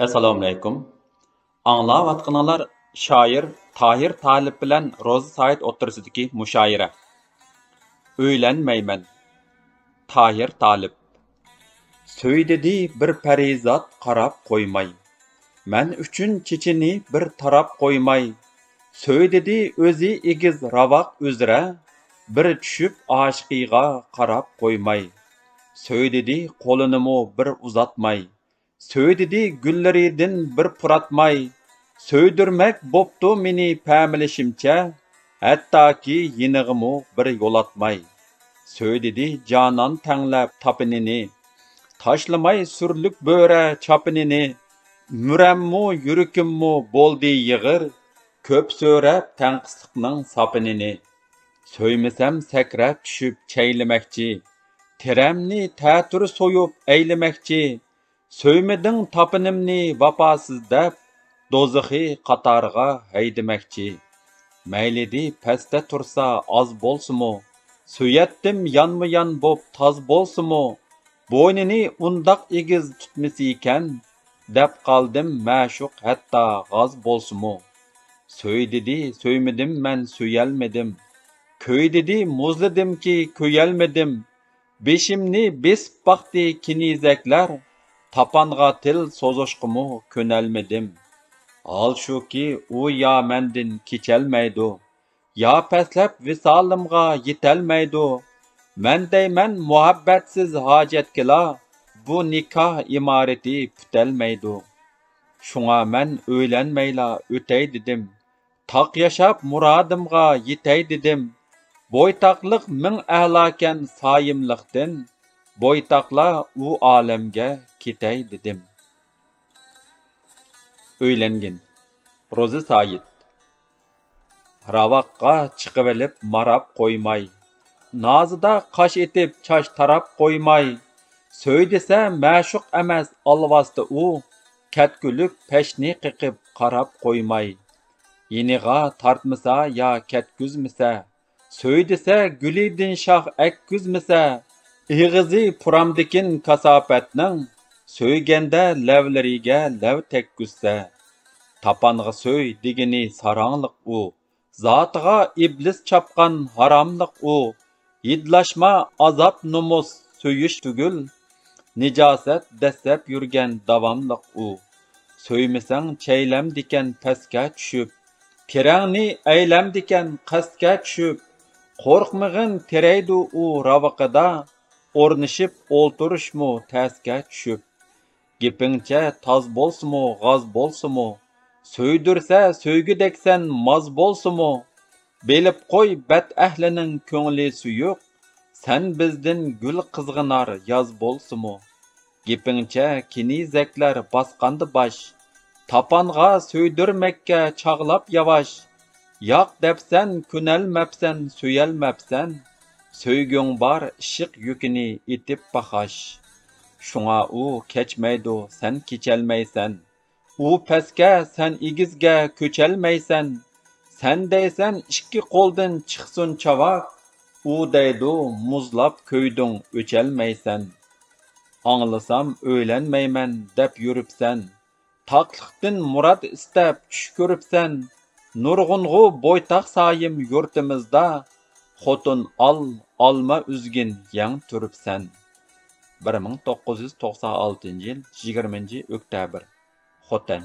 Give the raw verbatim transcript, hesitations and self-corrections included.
ئەسسالامۇئەلەيكۇم. ئاڭلاۋاتقىنىڭلار شائىر تاھىر تالىپ بىلەن روزا سايىت ئوتتۇرىسىدىكى مۇشائىرە. ئۆيلەنمەيمەن. تاھىر تالىپ. سۆي دېدى بىر پەرىزات قاراپ قويماي. مەن ئۈچۈن چېچىنى بىر تاراپ قويماي. سۆي دېدى ئۆزى ئېگىز راۋاق ئۈزرە، بىر چۈشۈپ ئاشىقىغا قاراپ قويماي. سۆي دېدى قولىنىمۇ بىر ئۇزاتماي. سۆي دېدى گۈللىرىدىن بىر پۇراتماي. سۆيدۈرمەك بوپتۇ مېنى پەمىلىشىمچە، ھەتتاكى يېنىغىمۇ بىر يولاتماي. سۆي دېدى جانان تەڭلەپ تاپىنىنى، تاشلىماي سۈرلۈك بۆرە چاپىنىنى. مۈرەممۇ يۈرىكىممۇ بولدى يېغىر، كۆپ سۆرەپ تەڭقىسلىقنىڭ ساپىنىنى. سۆيمىسەم سەكرەپ چۈشۈپ چەيلىمەكچى، تېرەمنى تەتۈر سويۇپ ئەيلىمەكچى. سۆيمىدىڭ تاپىنىمنى ۋاپاسىز دەپ، دوزىخى قاتارغا ھەيدىمەكچى. مەيلىدى پەستە تۇرسا ئاز بولسىمۇ، سۆيەتتىم يانمۇ يان بوپ تاز بولسىمۇ، بوينىنى ئۇنداق ئېگىز تۇتمىسىكەن، دەپ قالدىم مەشۇق ھەتتا غاز بولسىمۇ. سۆي دېدى سۆيمىدىم مەن سۆيەلمىدىم، كۆي دېدى مۇزلىدىمكى كۆيەلمىدىم. بېشىمنى بېسىپ باقتى كېنىزەكلەر، تاپانغا تىل سوزۇشقىمۇ كۆنەلمىدىم. ھال شۇكى، ئۇ يا مەندىن كېچەلمەيدۇ، يا پەسلەپ ۋىسالىمغا يېتەلمەيدۇ. مەن دەيمەن مۇھەببەتسىز ھاجەتكىلا، بۇ نىكاھ ئىمارىتى پۈتەلمەيدۇ. شۇڭا مەن ئۆيلەنمەيلا ئۆتەي دېدىم، تاق ياشاپ مۇرادىمغا يېتەي دېدىم. بويتاقلىق مىڭ ئەلاكەن سايىملىقتىن، بويتاقلا ئۇ ئالەمگە كېتەي دېدىم. ئۆيلەنگىن. روزى سايىت. راۋاققا چىقىۋېلىپ ماراپ قويماي، نازىدا قاش ئېتىپ چاچ تاراپ قويماي، سۆي دېسە مەشۇق ئەمەس ئالۋاستى ئۇ، كەتكۈلۈك پەشنى قېقىپ قاراپ قويماي. يېنىغا تارتمىسا يا كەتكۈزمىسە، سۆي دېسە گۈلىدىن شاخ ئەككۈزمىسە، ئېغىزى پۇرامدىكىن كاساپەتنىڭ، سۆيگەندە لەۋلىرىگە لەۋ تەگكۈزسە. تاپانغا سۆي دېگىنى ساراڭلىق ئۇ، زاتىغا ئىبلىس چاپقان ھاراملىق ئۇ. ھىدلاشما ئازاب نومۇس سۆيۈش تۈگۈل، نىجاسەت دەسسەپ يۈرگەن داۋاملىق ئۇ. سۆيمىسەڭ چەيلەمدىكەن پەسكە چۈشۈپ، پىرەڭنى ئەيلەمدىكەن قەستكە چۈشۈپ. قورقمىغىن تىرەيدۇ ئۇ راۋىقىدا، ئورنىشىپ ئولتۇرۇشمۇ تەسكە چۈشۈپ. گېپىڭچە تاز بولسىمۇ، غاز بولسىمۇ، سۆيدۈرسە سۆيگۈدەكسەن ماز بولسىمۇ، بىلىپ قوي بەت ئەھلىنىڭ كۆڭلى سۇيۇق، سەن بىزدىن گۈل قىزغىنار ياز بولسىمۇ. گېپىڭچە كېنىزەكلەر باسقاندا باش، تاپانغا سۆيدۈرمەككە چاغلاپ ياۋاش. ياق دەپسەن، كۆنەلمەپسەن، سۆيەلمەپسەن، سۆيگۈڭ بار ئىشق يۈكىنى ئېتىپ باخاش. شۇڭا ئۇ كەچمەيدۇ، سەن كېچەلمەيسەن. ئۇ پەسكە، سەن ئېگىزگە كۆچەلمەيسەن. سەن دەيسەن، ئىككى قولدىن چىقسۇن چاۋاك، ئۇ دەيدۇ، مۇزلاپ كۆيدۈڭ، ئۆچەلمەيسەن. ئاڭلىسام، ئۆيلەنمەيمەن دەپ يۈرۈپسەن. تاقلىقتىن مۇراد ئىستەپ چۈش كۆرۈپسەن. نۇرغۇنغۇ بويتاق سايىم يۇرتىمىزدا، خوتۇن ئال، ئالما ئۈزگىن يەڭ تۈرۈپسەن. بىر مىڭ توققۇز يۈز توقسان ئالتىنچى يىل يىگىرمىنچى ئۆكتەبىر. خوتەن.